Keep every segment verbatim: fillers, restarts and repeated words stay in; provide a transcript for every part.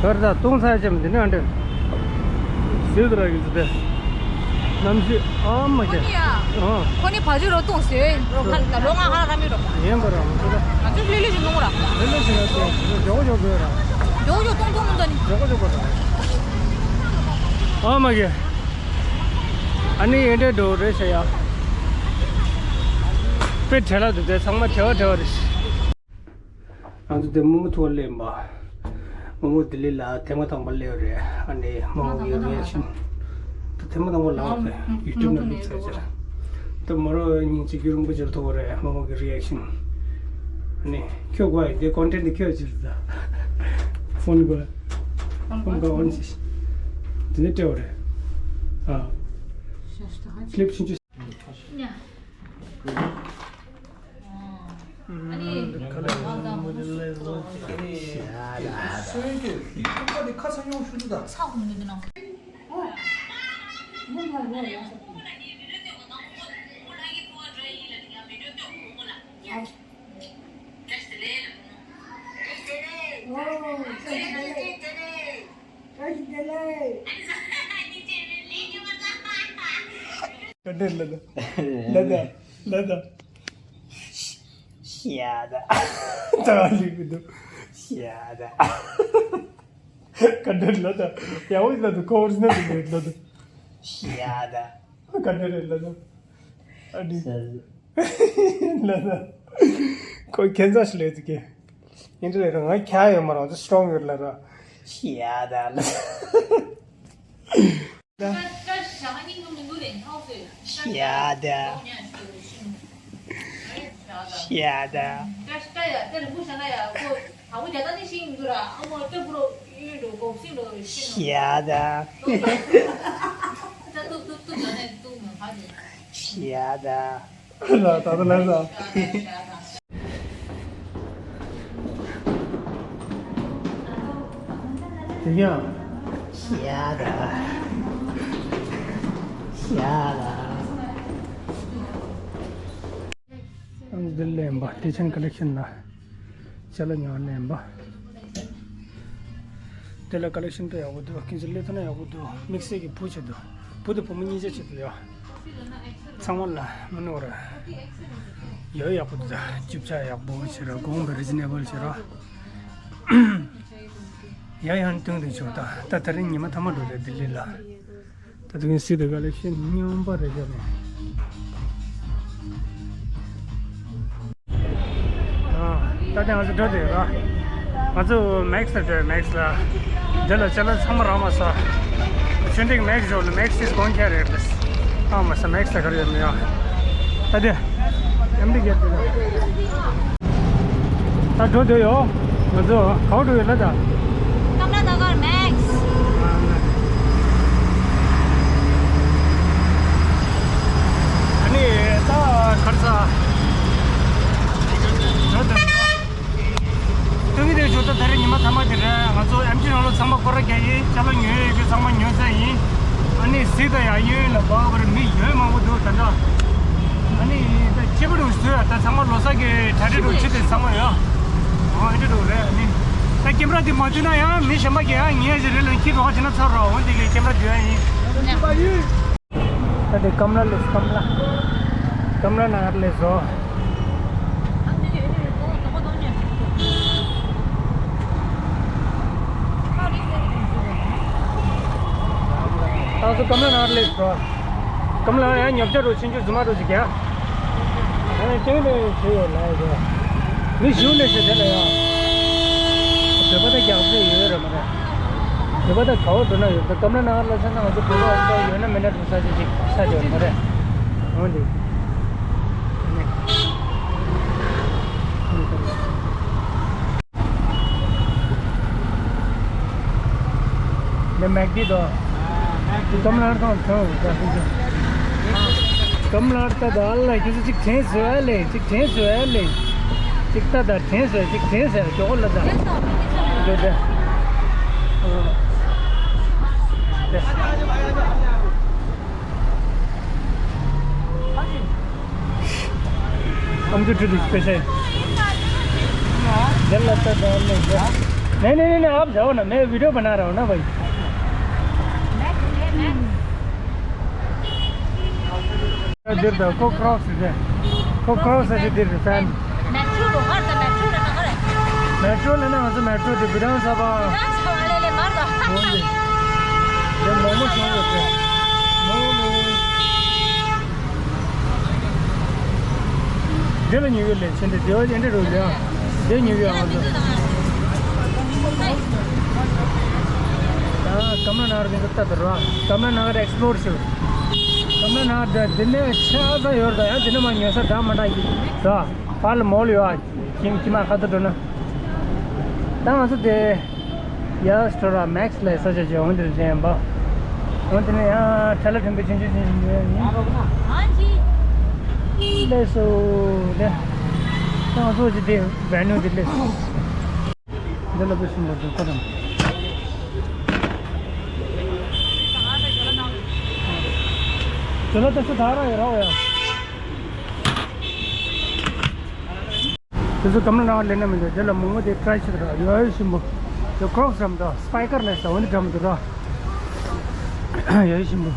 ཁར་ད་སྟོང་ཚ་ཅམ་འདི་ནས་འདྲ། སུས་དེ་ར་གི་ཟེར་ཏེ། གནམ་གཤིས་ཨ་མ་ཁོ་ཁྱེད། ནི་ཡ། ཨ། ཁོ་ནི་བ་ཇུ་རོ་སྟོང་ཟེར་རོ་ཁ་ལ་ལོ་ང་ཧ་ལ་ར་མི་རོ། ཡིན་པ་ར་མི་ཚོད་ད། ང་ཚོ་ལེ་ལེ་ཞིག་ནོངས་ར། ལེ་ལེ་ཞིག་ན་ཚོད་ཇོ་གོ་ཇོ་གོ་ར། ཇོ་གོ་ཇོ་སྟོང་སྟོང་མི་འདུག་ནི། ཇོ་གོ་ཇོ་གོ་ར། ཨ་མ་ཁྱེད། ཨ་ནི་ཨེ་འདྲས་འགྲོ་རེད་ཤ་ཡ། དཔེ་བྲེལ་ལ་འདུག་དེ་ཚང་མ་བྲེལ་བ་བྲེལ་བ་རེད། ང་ཚོ་དེ་རྨོ་མོ་ཐུག་ལེན་པ། རྨོ་མོ་ལྡི་ལི་ལ་ཐེངས་མ་དང་པོ་སླེབས་རེད། ཨ་ནི་རྨོ་མོ་གི་རི་ཨེག་ཤན། ད་ཐེངས་མ་དང་པོ་ལབ་པས་ཡུ་ཊུབ་ནང་བླུགས་ཚར་ཅིག་ད་མོ་རང་ཉིན་གཅིག་རྒྱུན་རིང་པོ་ཅིག་ཐུག་རེད། རྨོ་མོ་གི་རི་ཨེག་ཤན། ཨ་ནི་ཁྱོད་དགོས་ཡ་དེ་ཀོན་ཊེན་ཊི་ཁྱོད་ཅིག་རེད་ད། ཕོན་དགོས། ཕོན་དགོས་ཨོན་ཅིག་དེ་ནས་སྤྲད་པ་རེད། ཨ། ཕི་ལིབ་ཆུང་ཆུང་། ཀ་འདྲེ་ལ་ད། ལ་ད། ལ་ད། ཤ་ད། ད་ལིག་གི་འདུག་ཤ་ད། ཀ་འདྲེ་ལ་ད། ཡ་འོ་ལ་ད་ཁོ་ཨོ་རི་ཇི་ནལ་གི་ལ་ད། ཤ་ད། ཀ་འདྲེ་ལ་ད། ཨ་ནི། ཤ་ད། ལ་ད། ཁོ་ཁྱད་མཚར་ཞིག་ལས་ཚིག་གི་ཨིན་དྲི་ལས་ར་ང་ཁྱ་ཡོད་མ་རང་ཚོ་སི་ཊོང་ཡོད་ལ་ར། ཤ་ད་ལ། ད། ཤ་ད། ཤ་ད། ཤ་ད། ཤ་ད། ལ་ད་ད་ལ་ད། དེ་ཡང་། ཤ་ད། ཤ་ད། ཨང་འདི་ལེན་པ་ཏེ་ཆན་ཀ་ལེག་ཤན་ལ་ཅ་ལག་ཉོ་ལེན་པ། དེ་ལ་ཀ་ལེག་ཤན་དེ་ཡག་པོ་འདུག་ཁྱེད་ཚོ་སླེབས་ཐུབ་ན་ཡག་པོ་འདུག་དམིགས་བསལ་གྱི་བུ་ཆེད་དུ་བུ་དང་བུ་མོ་གཉིས་ཆ་ཆེད་དུ་ཡོད། ཚང་མ་ལ་མི་ནོར་བར། ཡོད་ཡག་པོ་འདུག་ཅིབ་ཆ་ཡག་པོ་བྱེད་རོགས། གོང་བ་རི་ཛི་ནེ་བལ་བྱེད་རོགས། ཡ་ཡང་སྟོན་དུ་ཆོག་ད་ད་ད་རིང་ཉི་མ་ཐ་མ་འགྲོ་རེད་ལྡི་ལི་ལ། ད་དུང་སི་ཏུ་ག་ལེག་ཤན་སྙོམས་པ་རེད་ཤག་ནས། ད་ལྟ་ང་ཚོ་འགྲོ་དུས་ར། ང་ཚོ་མེག་སི་ལ་འགྲོ་མེག་སི་ལ། འདི་ལ་ཅ་ལག་ཚང་མ་རག་མ་སོང་། ཆུ་འགྲིག་མེག་སི་ཞོར་ལ་མེག་སི་དེ་དགོངས་ཁྱེར་རེད་ལ། ཨ་མ་ས་མེག་སི་ལ་ག་རེ་ཡོད་མི་ཡོད། ད་དེ། ཨེམ་ཌི་གེ་དེ་ལ། ད་འགྲོ་འདོད་ཡོད། ང་ཚོ་ག་པར་འགྲོ་ཡོད་ལ་ད། ཀམ་ལ་ན་གར་མེག་སི། ཨ་ནི་ད་གར་ས། འགྲོ་འདོད་ཡོད། སྟོན་གྱི་རེད་ཞུ་ད་ད་རེས་ཉི་མ་ཐ་མ་དེ་རེད། ང་ཚོ་ཨེམ་ཆི་ནང་ལོ་ཚང་མ་སྐོར་ར་རྒྱག་ཡིན། ཅ་ལག་ཉོས་ཡོད་ཀྱི་ཚང་མ་ཉོས་ཚར་ཡིན། ཨ་ནི་གཟིགས་ད་ཡ་གཡས་གཡོན་ལ་བབ་པར་མི་ཡོད་མང་པོ་འདུག་ད་ལྟ། ཨ་ནི་ད་སྐྱིད་པོ་འདུག་བཟོས་ད་ཚང་མ་ལོ་གསར་གྱི་གྲ་སྒྲིག་འདུག་ཕྱི་དེ་ཚང་མ་ཡོད། འོ་ཨེ་འདྲ་འདུག་རེད། ཨ་ནི་ད་ཀེམ་ར་དེ་མ་བསྡུས་ན་ཡང་མི་གཞན་པ་གིས་ཡང་ཉལ་ཞིག་རེད་ལ་ཁྱི་རོགས་བྱེད་ན་ཚར་རོགས། འོ་དེ་གི་ཀེམ་ར་བསྡུས་ཡ་ཡིན། ད་དེ་ཀམ་ལ་ལས་ཀམ་ལ། ཀམ་ལ་ན་གར་ལས་བཟོ། ད་སུ་ཀམ་ལ་ན་གར་ལས་བཟོ། ཀམ་ལ་ཡང་ཉོ་ཆ་རུ་ཆུང་ཆུང་རྫུན་མ་རུ་ཞིག་ཡ། ཨ་ནི་ཅང་ལས་ཞུ་ཡོད་ལ་ཡ། མི་ཞུ་ལས་ཞུ་དེ་ལ་ཡ། བོད་པ་ད་རྒྱག་ཚོད་ཡོད་རེད་མ་རེད། བོད་པ་ད་ག་བ་འགྲོ་ན་ཡོད། ད་ཀམ་ལ་ན་གར་ལ་ས་ན་ང་ཚོ་བོད་པ་ཨ་ཡོད་ན་མེད་ན་འགྲོ་ས་ཅིག་ཅིག་ས་ཅིག་ཡོད་མ་རེད། འོན་ཏེ། འདི་མེག་ཌི་དོ། ཀམ་ལ་དང་ཐོང་། ཀམ་ལ་ད་ད་ལ་ཁྱེད་ཚོ་ཅིག་དྲན་བཟོས་ཨ་ལེ། ཅིག་དྲན་བཟོས་ཨ་ལེ། ཅིག་ད་ད་དྲན་བཟོས། ཅིག་དྲན་བཟོས། ཇོ་གོ་ལ་ད། ཇོ་ད། ཨམ་ཅོག་ཁྲིད་དུ་སྤེ་ཤལ། རྒྱལ་ལ་ལྟ་དང་ལེགས་རྒྱལ། नहीं, नहीं, नहीं, नहीं, आप जाओ ना, मैं वीडियो बना रहा हूँ ना भाई। इधर दो, को क्रॉक्स है। को क्रॉक्स है, इधर फैन। मेट्रो लो, हर तो मेट्रो रहता है। मेट्रो लेना, मतलब मेट्रो दे, विधानसभा। विधानसभा ले ले, मार दो। वो दे। ये मोमो खाओ क्या? मोमो। འདི་ལ་ཉོ་གི་ལས་ཆེན་འདི་དེ་བ་ཅན་འདྲ་རུ་ལས་ཨ། འདི་ཉོ་གི་ཨ་ང་ཚོ། ཨ་ཀམ་ལ་ནགར་འདི་ཚོ་ལྟ་དུ་ར། ཀམ་ལ་ནགར་ཨེགསི་པོལོར་ཞུ། ཀམ་ལ་ནགར་འདི་འདི་ནས་ཆ་ས་ཡོད་ད་ཡང་འདི་ནས་མ་ཉོ་ས་འདྲ་མ་འདྲ་ཡིན་ད། ཕར་ལ་མོལ་ཡོད་ཨ། ཁྱིམ་ཁྱིམ་མ་ཁ་ཐུག་འགྲོ་ན། ད་ང་ཚོ་དེ། ཡ་སི་ཊོ་ར་མེག་སི་ལ་ས་ཆ་ཅིག་འོང་དེར་འདྲེན་པ། འོང་དེ་ནས་ཡང་ཁྲ་ལ་ཕན་པའི་ཆུང་ཆུང་ཆུང་ཆུང་ཡོད་ནི། ལས་སོ་ལས། ད་ང་ཚོ་ཅི་དེ་བན་ནུ་དེ་ལས། འདི་ལ་བུ་སུན་པོ་འདུག་ཁ་དང་། ཇོ་ལ་ད་སུ་ད་ར་ཡོད་ར་ཡ། དེ་ཚོ་ཀམ་ལ་ནགར་ལེན་ན་མི་འདུག་དེ་ལ་མོག་མོག་དེ་ཀྲའི་བྱེད་དུ་ར་ཡོད་ཡོད་ཞིམ་པོ། དེ་ཀྲོག་སི་འགྲམ་དུ་སི་པའི་ཀར་ལས་ས་འོ་འདི་འགྲམ་དུ་ར། ཡོད་ཞིམ་པོ།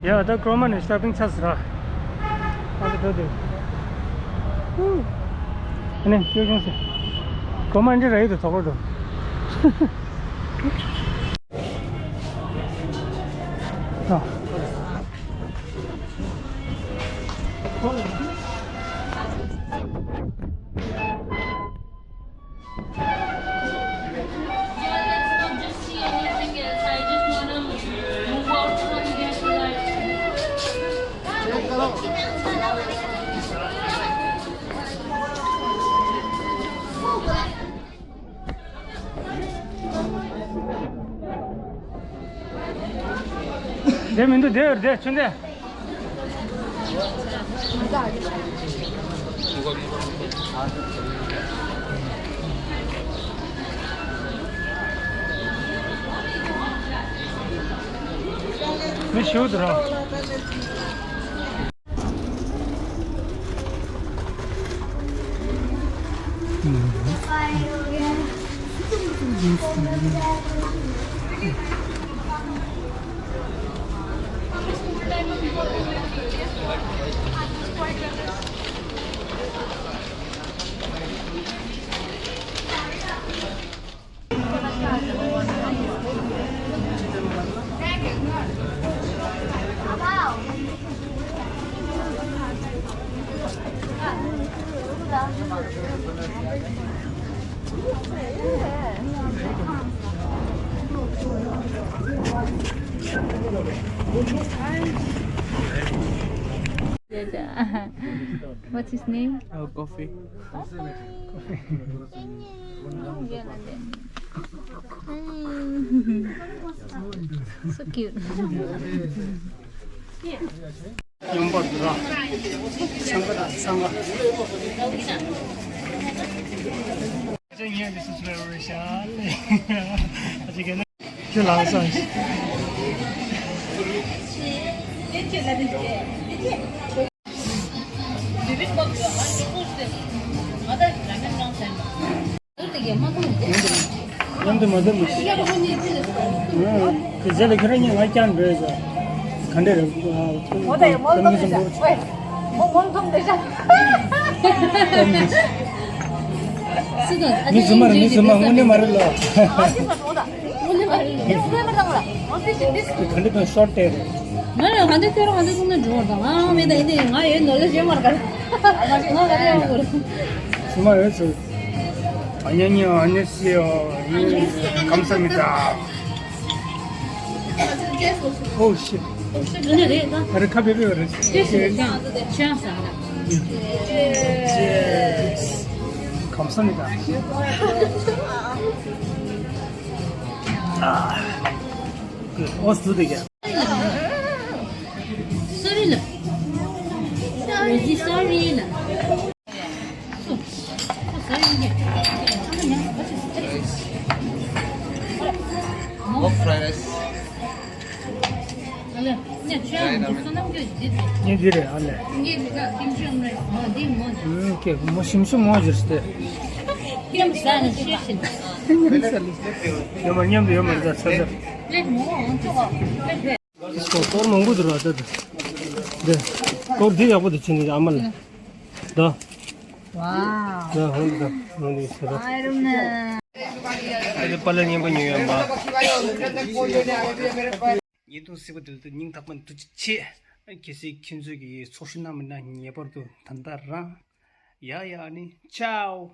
ཡ་ད་ཀྲོ་མ་ནས་ཤོ་པིང་ཆགས་སི་ར། ཨ་ད་འགྲོ་དེ། ཨ་ནི་སྐྱོ་ཅུང་སི། ཀྲོ་མ་འདི་ར་ཡོད་དུ་ཐོག་ར་འགྲོ། ཨ། དེ་མི་འདུག་དེ་ཡོད་དེ་ཆུ་འདེ། མི་ཞིག་འདུག་ར། What's his name? Oh, Coffee. Coffee. Mm. So cute. ཡོང་པ་འདུག་ར། སང་ག་དང་སང་ག་ཁྱོད་ལ་སོང་། མཉམ་དུ་མ་འཛོམས་མི་ཤེས། དེ་རྗེས་ལ་ཁྱོད་རང་གཉིས་ང་བསྐྱངས་འགྲོ་ཡོད་ཟེར། ག་འདྲ་རེད། ཨ། ཁོང་གཉིས་སུ་འགྲོ། མི་རྫུན་མ་རེད། མི་རྫུན་མ་དངོས་གནས་མ་རེད་ལོ། དངོས་གནས་མ་རེད། དེ་ག་འདྲ་དང་ཤོར་ཏེ་རེད། ང་ལ་ག་འདྲ་ཁྱོད་རང་ག་འདྲ་ཐུག་ན་འགྲོ་བར་དང་། ང་མེད་ད་ཡིན་ཏེ་ང་ཡོད་ནོ་ལ་བྱེད་མར་ག་ང་ག་རེ་ཡོང་དགོས་རེད། རྫུན་མ་ཡོད་ཚོད། ཨ་ཉ་ཉ་ཨ་ཉ་སི་ཨོ། ཨ་ཉ་སི་ཨོ། ཁམས་སངས་མི་ད། Oh shit. ཨ་རེ་ཁ་བེ་བེ་རེད། ཁམས་སངས་མི་ད། ཨ། ཨོ་སུ་དེ་ག Sorry ལ། རེ་ཇི་sorry ལ། སོ། སོ་sorry ལ། What fried rice? ཨ་ལེ། ནས་ཆོས་ཨམ་གྱི་བསོད་ནམས་ཀྱི་འདི་རེད། ངས་འདི་རེད་ཨ་ལེ། ངས་འདི་ག་ཀིམ་ཅི་ཨམ་རེད། ཨ་འདི་མོ། ཨུམ་ཀེ་མོ་ཞིམ་ཞིམ་མོ་ཞིག་རེད། ཀིམ་ས་ནས་ཤེས་ཤིང་། ཡོད་མ་མཉམ་དུ་ཡོད་མ་རེད་ད་ས་ས། སྐོར་སྐོར་མང་པོ་འདུག་ར་ད་ད། འདི། སྐོར་འདི་ཡག་པོ་འདུག་ཕྱིན་ནི་ཨ་མ་ལ། ད། ཝའོ། ད་ཧོན་ད་ཧོན་ད་ས་ད། ཨ་རུ་ན། ཨ་རུ་པ་ལ་ཉན་པ་ཉོ་ཡོད་མ། ཉེ་དུ་སྲིད་པ་དེ་ཚོ་སྙིང་ཐག་པ་ནས་ཐུགས་རྗེ་ཆེ། གལ་སྲིད་ཁྱེད་ཚོས་ཀྱི་ཚོགས་ཞུགས་གནང་མི་ན་ངེས་པར་དུ་ད་ལྟ་རང་། ཡ་ཡ་ནི་ཆའོ།